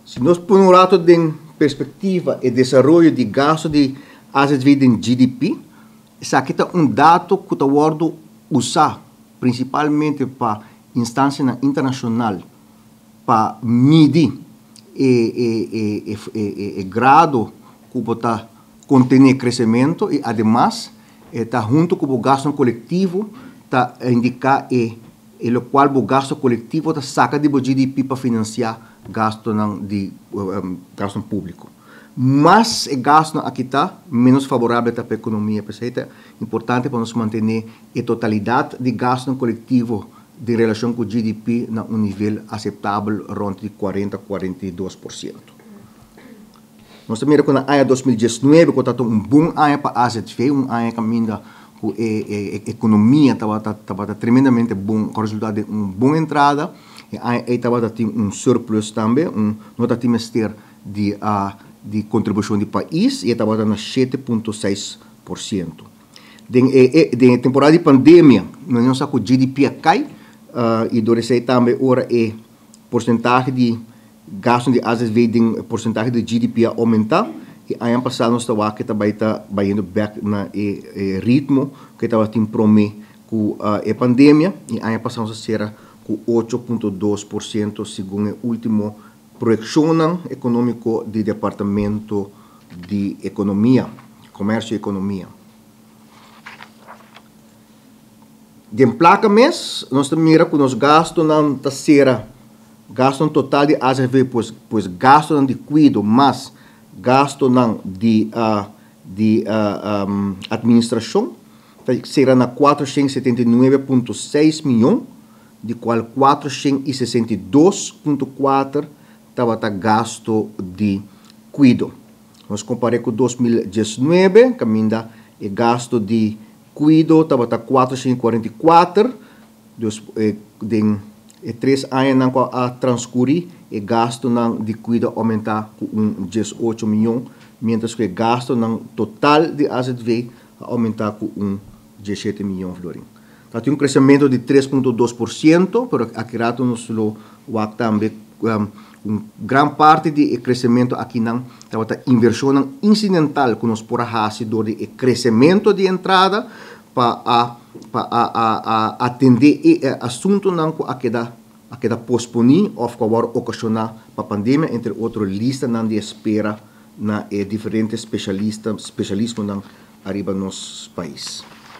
Si nos pone un rato den perspectiva e desaroyo di gasto di azv den GDP, esaki ta un dato cu ta wordo usa principalmente pa instancianan internacional pa midi e e grado cu bo ta contene crecemento y ademas e ta hunto cu bo gastonan colectivo ta indica e e locual bo gasto colectivo ta saca di bo GDP pa financia gastonan di gastonan publico. Mas e gastonan aki ta, menos favorable ta pa economia. P'esey ta importante pa nos mantene e totalidad di gastonan colectivo den relacion cu GDP na un nivel aceptabel rond di 40, 42%. Nos ta mira ku na aña 2019 ku tabata un bon aña pa AZV, un aña kaminda ku e ekonomia tabata tabata tremendamente bon, ku a resultá den un bon entrada. E aña ei tabata tin un surplus tambe, un no ta tin mester di di kontribushon di pais i e tabata na 7,6%. Den e den e temporada di pandemia nos sa ku GDP a kai i dor esei tambe ora e porsentahe di Gasto di azv den porsentahe di GDP a oumentá i aña pasá nos ta wak ke ta bai ta bayendo bèk na e ritmo ku e tabatin promé ku e pandemia i aña pasá nos a sera ku 8,2% segun e último proyekshonnan ekonómiko di Departamento di Ekonomia, Komersio i Ekonomia. Den plaka mes nos ta mira ku nos gastonan ta sera, gastonan total di azv pues pues gastonan di kuido mas gastonan di di administrashon ta sera na 479,6 mion, di kual 462,4 tabata gasto di kuido. Nos kompar'é ku 2019 kaminda e gasto di Kuido tabata 444, dus den e tres añanan ku a transkurí e gastunan di kuido a oumentá ku un 18 mion, miéntras ku e gastunan total di azv a oumentá ku un 17 mion florin. Ta tin un kresementu di 3,2%, pero aki rato nos lo wak tambe Un gran parti di e kresementu akinan tabata invershonnan insidental ku nos por a hasi dor di e kresementu di entrada pa a pa a a a atendé e asuntunan ku a keda a keda posponí òf ku a wòrdu okashoná pa pandemia, entre otro listanan di espera na e diferente speshalista speshalismonan ariba nos pais.